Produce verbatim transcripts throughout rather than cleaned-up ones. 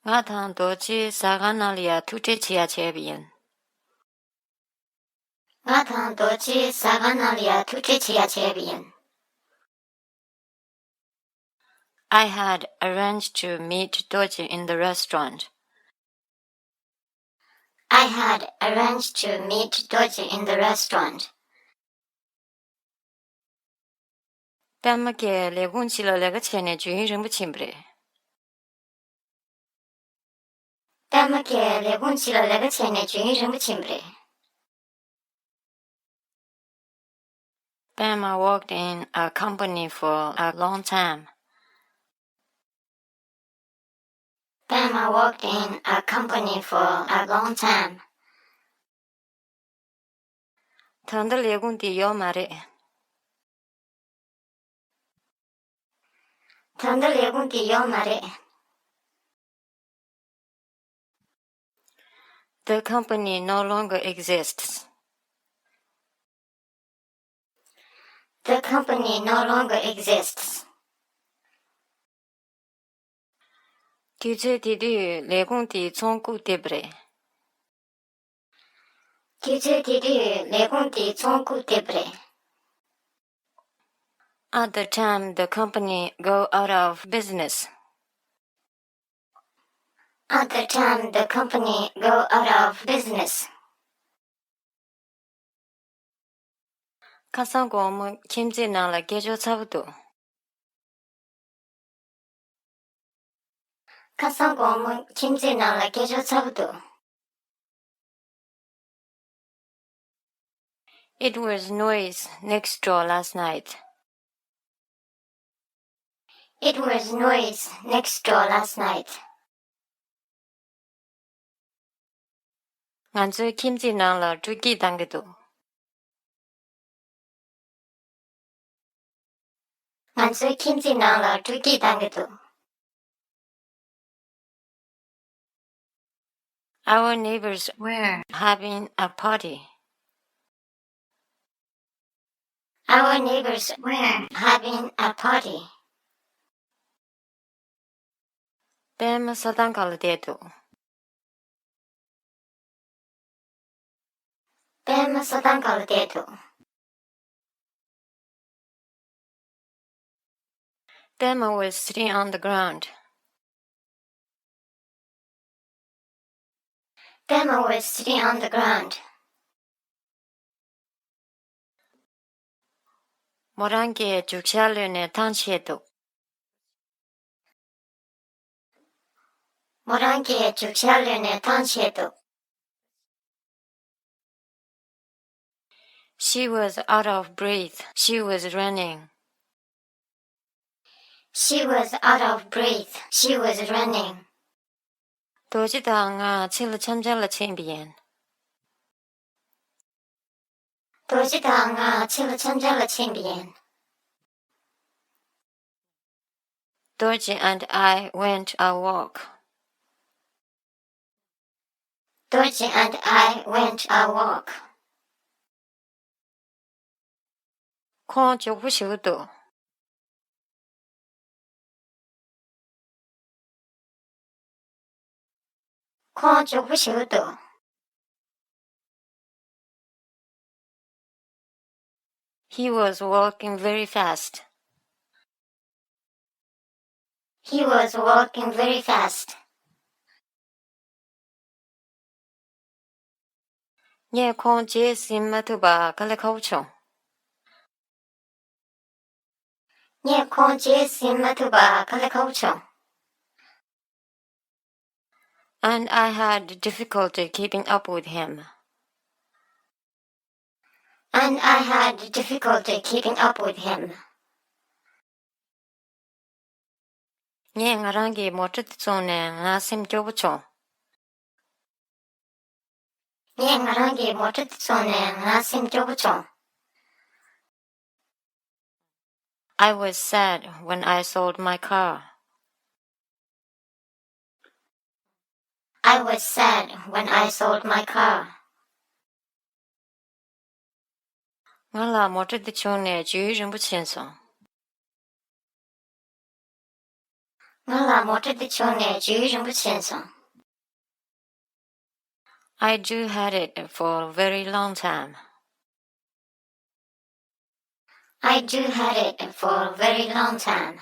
ང་དང་རྡོ་རྗེ་ཟ་ཁང་ནང་ལ་ཡ་ཐུག་འཕྲད་བྱེད་ཡ་བྱས་པ་ཡིན། ང་དང་རྡོ་རྗེ་ཟ་ཁང་ནང་ལ་ཡ་ཐུག་འཕྲད་བྱེད་ཡ་བྱས་པ་ཡིན། I had arranged to meet Dorji in the restaurant. I had arranged to meet Dorji in the restaurant. པད་མ་གིས་ལས་ཁུངས་ཕྱི་ལ་ལས་ཀ་བྱས་ནས་བརྗོད་ཡུན་རིང་པོ་ཕྱིན་པ་རེད། པད་མ་གིས་ལས་ཁུངས་ཕྱི་ལ་ལས་ཀ་བྱས་ནས་བརྗོད་ཡུན་རིང་པོ་ཕྱིན་པ་རེད། པད་མ worked in a company for a long time. པད་མ worked in a company for a long time. ད་ལྟ་ལས་ཁུངས་དེ་ཡོད་མ་རེད། ད་ལྟ་ལས་ཁུངས་དེ་ཡོད་མ་རེད། The company no longer exists. The company no longer exists. དུས་ཚོད་དེ་དུས་ལས་ཁུངས་དེའི་ཚོང་བཀུག་བསྡད་པ་རེད། དུས་ཚོད་དེ་དུས་ལས་ཁུངས་དེའི་ཚོང་བཀུག་བསྡད་པ་རེད། At the time the company go out of business. At the time the company go out of business. ཁ་སང་དགོང་མོ་ཁྱིམ་མཚེས་ནང་ལ་སྐད་ཅོར་ཚ་པོ་འདུག་ཁ་སང་དགོང་མོ་ཁྱིམ་མཚེས་ནང་ལ་སྐད་ཅོར་ཚ་པོ་འདུག It was noise next door last night. It was noise next door last night. ང་ཚོའི་ཁྱིམ་མཚེས་ནང་ལ་སྤྲོ་སྐྱིད་བཏང་གི་འདུག་ང་ཚོའི་ཁྱིམ་མཚེས་ནང་ལ་སྤྲོ་སྐྱིད་བཏང་གི་འདུག Our neighbors were having a party. Our neighbors were having a party. པད་མ་ཟ་ཐང་སྒང་ལ་བསྡད་འདུག་པད་མ་ཟ་ཐང་སྒང་ལ་བསྡད་འདུག་པད་མ was sitting on the ground. པད་མ was sitting on the ground. མོ་རང་གིས་རྒྱུག་ཤར་གློད་ནས་ཐང་ཆད་འདུག་མོ་རང་གིས་རྒྱུག་ཤར་གློད་ནས་ཐང་ཆད་འདུག She was out of breath. She was running. She was out of breath. She was running. རྡོ་རྗེ་དང་ང་ཕྱི་ལ་འཆམ་འཆམ་ལ་ཕྱིན་པ་ཡིན། རྡོ་རྗེ་དང་ང་ཕྱི་ལ་འཆམ་འཆམ་ལ་ཕྱིན་པ་ཡིན། Dorji and I went a walk. Dorji and I went a walk. ཁོང་མགྱོགས་པོ་ཞེ་པོ་འདུག་ཁོང་མགྱོགས་པོ་ཞེ་པོ་འདུག He was walking very fast. He was walking very fast. ངས་ཁོང་རྗེས་ཟིན་མ་ཐུབ་པ་དཀའ་ལས་ཁག་པོ་བྱུང་། ངས་ཁོང་རྗེས་ཟིན་མ་ཐུབ་པ་དཀའ་ལས་ཁག་པོ་བྱུང་། And I had difficulty keeping up with him. And I had difficulty keeping up with him. ངས་ང་རང་གི་མོ་ཊ་དེ་བཙོངས་ནས་ང་སེམས་སྐྱོ་པོ་བྱུང་། ངས་ང་རང་གི་མོ་ཊ་དེ་བཙོངས་ནས་ང་སེམས་སྐྱོ་པོ་བྱུང་། I was sad when I sold my car. I was sad when I sold my car. ང་ལ་མོ་ཊ་འདི་བྱུང་ནས་རྒྱུན་རིང་པོ་ཕྱིན་སོང་། ང་ལ་མོ་ཊ་འདི་བྱུང་ནས་ལོ་རིམ་པ་ཕྱིན་སོང་། I do had it for a very long time. I do had it for a very long time.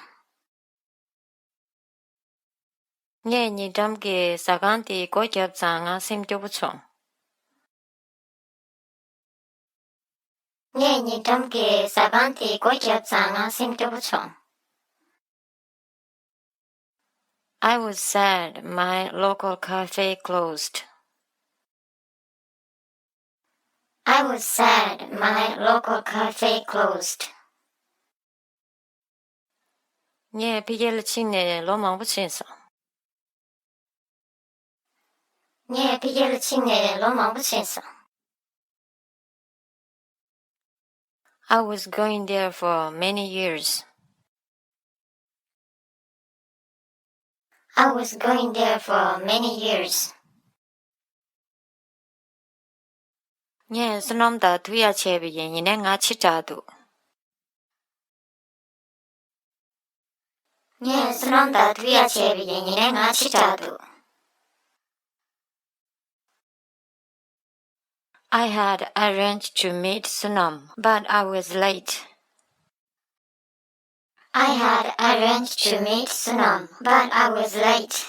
ངས་ཉེ་འགྲམ་གྱི་ཟ་ཁང་དེའི་སྒོ་བརྒྱབ་ཙང་ང་སེམས་སྐྱོ་པོ་བྱུང་། ངས་ཉེ་འགྲམ་གྱི་ཟ་ཁང་དེའི་སྒོ་བརྒྱབ་ཙང་ང་སེམས་སྐྱོ་པོ་བྱུང་། I was sad my local cafe closed. I was sad my local cafe closed. ངས་ཕ་གིར་ཕྱིན་ནས་ལོ་མང་པོ་ཕྱིན་སོང་། ངས་ཕ་གིར་ཕྱིན་ནས་ལོ་མང་པོ་ཕྱིན་སོང་། I was going there for many years. I was going there for many years. ངས་བསོད་ནམས་དང་ཐུག་ཡ་བྱས་པ་ཡིན། ཡིན་ནའི་ང་ཕྱི་དྲགས་འདུག་ངས་བསོད་ནམས་དང་ཐུག་ཡ་བྱས་པ་ཡིན། ཡིན་ནའི་ང་ཕྱི་དྲགས་འདུག I had arranged to meet Sunam, but I was late. I had arranged to meet Sunam, but I was late.